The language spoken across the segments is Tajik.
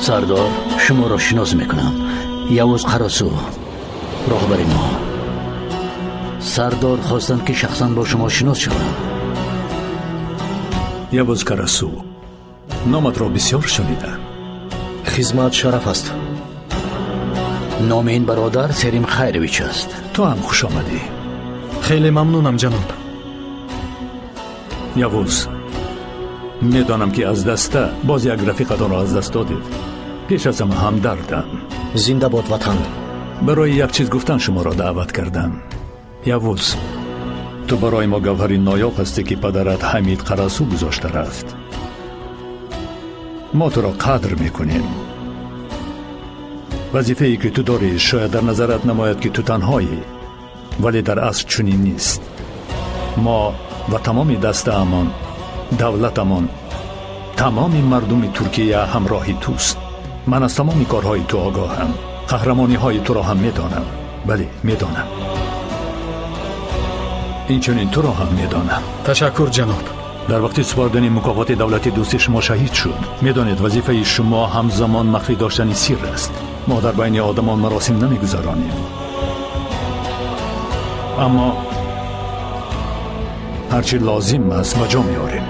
Сардор, шуморо шинос мекунам. Явуз Қарасу, роҳбари мо. Сардор хостанд, ки шахсан бо шумо шинос шаванд. Явуз Қарасу, номатро бисёр шунидам. Хизмат шараф аст. Номи ин бародар Серим Хайрович аст. Ту ҳам хуш омадӣ. Хеле мамнунам, ҷаноб. Явуз, медонам, ки аз даста боз як рафиқатонро аз даст додед. Пеш аз ҳама ҳамдардам. Зинда бод ватан. Барои як чиз гуфтан шуморо даъват кардам. Явуз, ту барои мо гавҳари ноёб ҳастӣ, ки падарат Ҳамид Қарасу гузошта рафт. Мо туро қадр мекунем. Вазифае ки ту дорӣ, шояд дар назарат намояд, ки ту танҳоӣ, вале дар асл чунин нест. Мо ва тамоми дастаамон, давлатамон, тамоми мардуми Туркия ҳамроҳи туст. Ман аз тамоми корҳои ту огоҳам, қаҳрамониҳои туро ҳам медонам. Бале, медонам. Инчунин туро ҳам медонам. Ташаккур, ҷаноб. Дар вақти супордани мукофоти давлати дӯсти шумо шаҳид шуд. Медонед, вазифаи шумо ҳамзамон махфӣ доштани сир аст. Мо дар байни одамон маросим намегузаронем, аммо ҳарчи лозим аст ба ҷо меорем.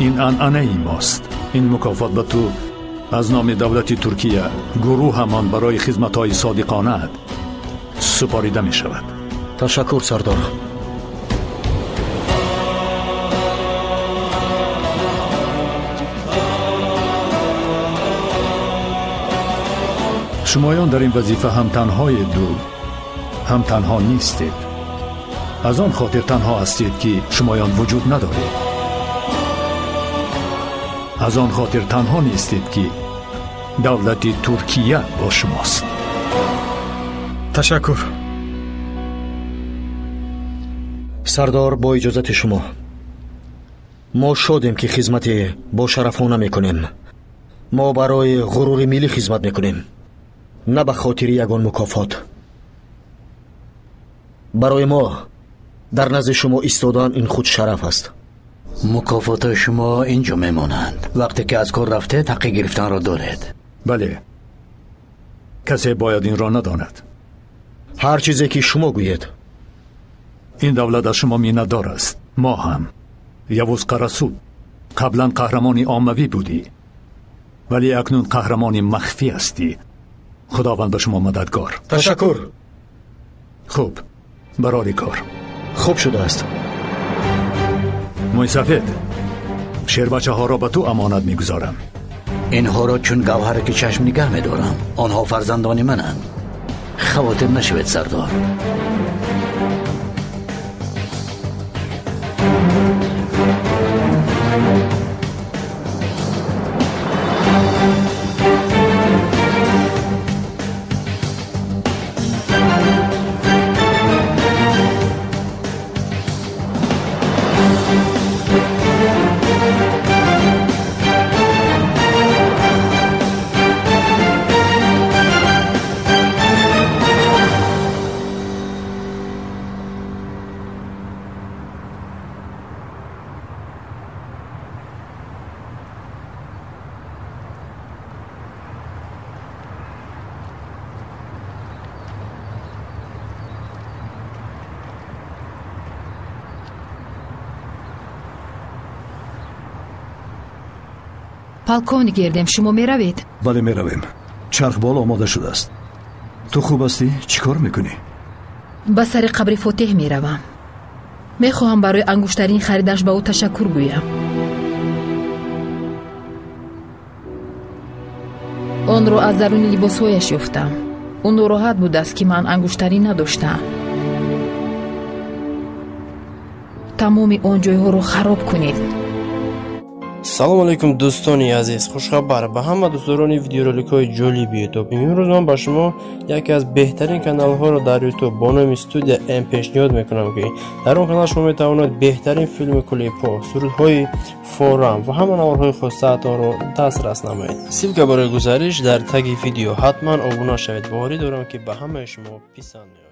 Ин анъанаи мост. Ин мукофот ба ту аз номи давлати Туркия, гурӯҳамон барои хизматҳои содиқонаат супорида мешавад. Ташаккур, сардор. Шумоён дар ин вазифа ҳам танҳоеду ҳам танҳо нестед. Аз он хотир танҳо ҳастед, ки шумоён вуҷуд надоред. Аз он хотир танҳо нестед, ки давлати Туркия бо шумост. Ташаккур. Сардор, бо иҷозати шумо, мо шодем, ки хизмати бошарафона мекунем. Мо барои ғурури миллӣ хизмат мекунем, на ба хотири ягон мукофот. Барои мо дар назди шумо истодан ин худ шараф аст. Мукофотҳои шумо инҷо мемонанд. Вақте ки аз кор рафтед, ҳаққи гирифтанро доред. Бале, касе бояд инро надонад. Ҳар чизе ки шумо гӯед. Ин давлат аз шумо миннатдор аст. Мо ҳам. Явуз Қарасу, қаблан қаҳрамони оммавӣ будӣ, вале акнун қаҳрамони махфӣ ҳастӣ. Худованд ба шумо мададгор. Ташаккур. Хуб, барори кор. Хуб шудааст. Мӯйсафед, шербачаҳоро ба ту амонат мегузорам. Инҳоро чун гавҳаре ки чашм нигаҳ медорам. Онҳо фарзандони мананд. Хавотир нашавед, сардор. Полковник Эрдем, шумо меравед? Бале, меравем. Чархбол омода шудааст. Ту хуб ҳастӣ? Чӣ кор мекунӣ? Ба сари қабри Фотеҳ меравам. Мехоҳам барои ангуштарин харидаш ба ӯ ташаккур гӯям. Онро аз даруни либосҳояш ёфтам. Ӯ нороҳат будааст, ки ман ангуштарин надоштам. Тамоми он ҷойҳоро хароб кунед. Салом алейкум, дӯстони азиз. Хушхабар ба ҳама дӯстдорони видеороликҳои ҷолиби Ютуб. Имрӯз ман ба шумо яке аз беҳтарин каналҳоро дар Ютуб бо номи Студия М пешниҳод мекунам, ки дар он канал шумо метавонед беҳтарин филми клипҳо, сурудҳои форам ва ҳама наворҳои хостаатонро дастрас намоед. Ссилка барои гузариш дар таги видео. Ҳатман обуна шавед. Боварӣ дорам, ки ба ҳамаи шумо писанд меояд.